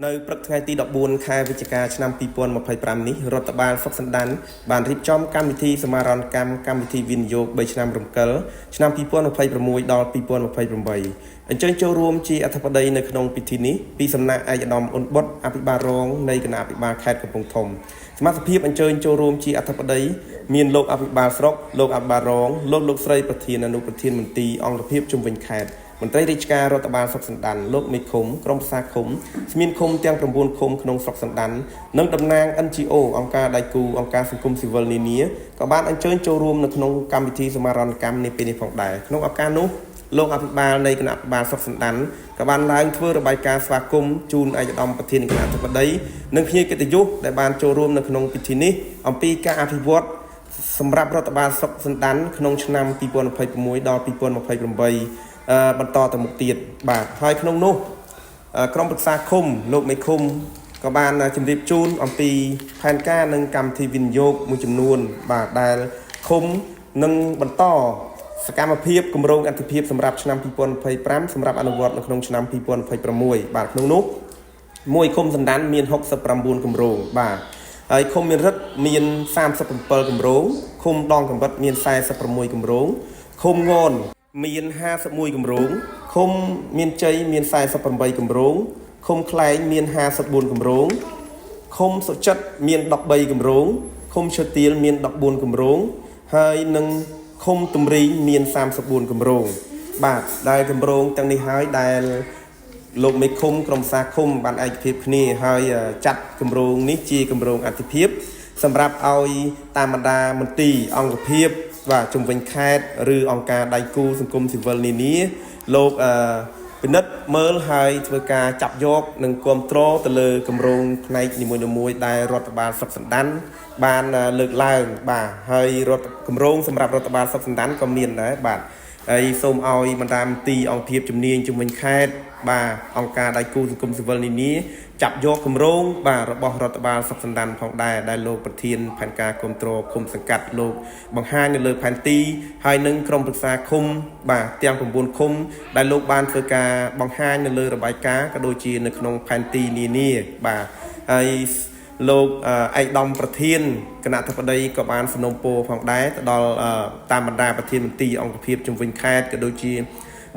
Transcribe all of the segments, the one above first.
នៅព្រឹកថ្ងៃទី14ខែវិច្ឆិកាឆ្នាំ2025នេះរដ្ឋបាលស្រុកសណ្ដានបានរៀបចំកម្មវិធីសមារណកម្មកម្មវិធីវិនិយោគ3ឆ្នាំរំកិលឆ្នាំ2026ដល់2028អញ្ជើញចូលរួមជាអធិបតីនៅក្នុងពិធីនេះពីសំណាក់ឯកឧត្តមអ៊ុនបុត្រអភិបាលរងនៃគណៈអភិបាលខេត្តកំពង់ធំសមាជិកភាពអញ្ជើញចូលរួមជាអធិបតីមានលោកអភិបាលស្រុកលោកអភិបាលរងលោកលោកស្រីប្រធានអនុប្រធានមន្ទីរអង្គភាពជំនាញខេត្តមន្ត្រីរាជការរដ្ឋបាលស្រុកសណ្ដានលោកមេឃុំក្រុមប្រឹក្សាឃុំស្មានឃុំទាំង9ឃុំក្នុងស្រុកសណ្ដាននិងតំណាង NGO អង្គការដៃគូអង្គការសង្គមស៊ីវិលនានាក៏បានអញ្ជើញចូលរួមនៅក្នុងកម្មវិធីសមារណកម្មនេះពេលនេះផងដែរក្នុងឱកាសនោះលោកអភិបាលនៃគណៈអភិបាលស្រុកសណ្ដានក៏បានឡើងធ្វើរបាយការណ៍ស្វាគមន៍ជូនឯកឧត្តមប្រធានគណៈអធិបតីនិងភ្ញៀវកិត្តិយសដែលបានចូលរួមនៅក្នុងពិធីនេះអំពីការអភិវឌ្ឍសម្រាប់រដ្ឋបាលស្រុកសណ្ដានក្នុងឆ្នាំ2026ដល់2028អឺបន្តទៅមុខទៀតបាទហើយក្នុងនោះអឺក្រុមប្រឹក្សាឃុំលោកមេឃុំក៏បានជម្រាបជូនអំពីផែនការនិងកម្មវិធីវិនិយោគមួយចំនួនបាទដែលឃុំនឹងបន្តសកម្មភាពគម្រោងអត្ថិភាពសម្រាប់ឆ្នាំ2025សម្រាប់អនុវត្តនៅក្នុងឆ្នាំ2026បាទក្នុងនោះមួយឃុំសណ្ដានមាន69គម្រោងបាទហើយឃុំមានរិទ្ធមាន37គម្រោងឃុំដងកំបិតមាន46គម្រោងឃុំងនមាន51គម្រោងឃុំមានជ័យមាន48គម្រោងឃុំខ្លែងមាន54គម្រោងឃុំសុចិត្តមាន13គម្រោងឃុំឈើទាលមាន14គម្រោងហើយនិងឃុំទំរីងមាន34គម្រោងបាទដែលគម្រោងទាំងនេះហើយដែលលោកមេឃុំក្រុមសាឃុំបានឯកភាពគ្នាហើយចាត់គម្រោងនេះជាគម្រោងអត្ថិភាពសម្រាប់ឲ្យតាមបណ្ដាមន្ទីរអង្គភាពបាទជំវិញខេត្តឬអង្គការដៃគូសង្គមស៊ីវិលនានាលោកអឺពិនិត្យមើលហើយធ្វើការចាប់យកនិងគ្រប់គ្រងទៅលើគម្រោងផ្នែកនីមួយៗដែលរដ្ឋបាលស្រុកសណ្ដានបានលើកឡើងបាទហើយរដ្ឋគម្រោងសម្រាប់រដ្ឋបាលស្រុកសណ្ដានក៏មានដែរបាទហើយសូមឲ្យបណ្ដាមន្ទីរអង្គភាពជំនាញជំនាញខេត្តបាទអង្គការដៃគូសង្គមស៊ីវិលនានាចាប់យកគម្រោងបាទរបស់រដ្ឋបាលស្រុកសណ្ដានផងដែរដែលលោកប្រធានផែនការគ្រប់គ្រងឃុំសង្កាត់លោកបង្ហាញនៅលើផែនទីហើយនឹងក្រុមប្រឹក្សាឃុំបាទទាំង9ឃុំដែលលោកបានធ្វើការបង្ហាញនៅលើរបាយការណ៍ក៏ដូចជានៅក្នុងផែនទីនានាបាទហើយលោកឯកឧត្តមប្រធានគណៈធិបតីក៏បានសំណូមពរផងដែរទៅដល់តាមបណ្ដាប្រធានមន្ទីរអង្គភាពជំនាញខេត្តក៏ដូចជា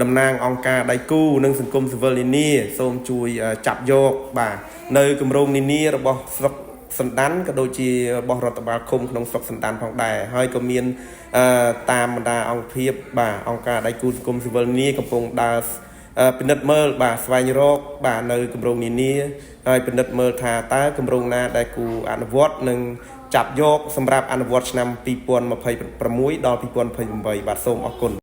តំណាងអង្គការដៃគូនិងសង្គមស៊ីវិលនានាសូមជួយចាប់យកបាទនៅគម្រោងនានារបស់ស្រុកសណ្ដានក៏ដូចជារបស់រដ្ឋបាលឃុំក្នុងស្រុកសណ្ដានផងដែរហើយក៏មានតាមបណ្ដាអង្គភាពបាទអង្គការដៃគូសង្គមស៊ីវិលនានាកំពុងដើរពិនិត្យមើលបាទស្វែងរកបាទនៅគម្រោងនានាហើយពិនិត្យមើលថាតើគម្រោងណាដែលគួរអនុវត្តនិងចាប់យកសម្រាប់អនុវត្តឆ្នាំ2026ដល់2028បាទសូមអរគុណ។